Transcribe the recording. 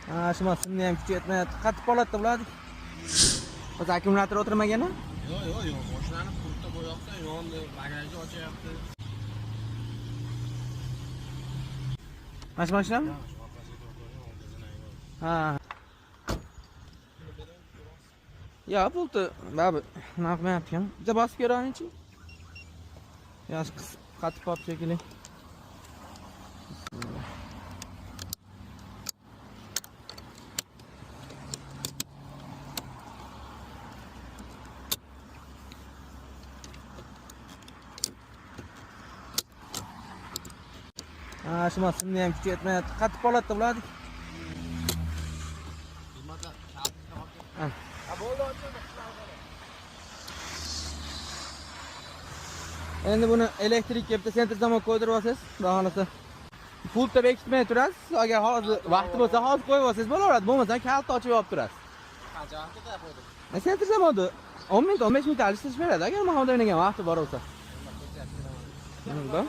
Ha, shu simni ham kuchi yetmayapti. Qattiq holatda bo'ladi. O'zi akkumulyator o'tirmagan-a? Yo'q, yo'q, yo'q. Boshlanib pultda bo'yoqsa yondi, bagajni ochyapti. Mana shu mashinami? Ha. Ya, pulti baribir nima qilmayapti ekan. Bitta bosib ko'raylikchi. Yosh qisib qatib qolib shekilli. Ha, shu simni ham kuchi yetmayapti. Qattiq holatda bo'ladi. Ha. Endi buni elektrikka bitta sentr zamok qo'ydirib olsangiz, xudo xolasa. Pultda bekitmay turasiz. Agar hozir vaqti bo'lsa, hozir qo'yib olsangiz bo'laveradi. Bo'lmasa kalta ochib olib turasiz. Qancha vaqt ketadi qo'ydim? Sentr zamokni 10 minut, 15 minut alishtirish beradi. Agar Muhammad o'ynagan vaqti bor bo'lsa. Nima?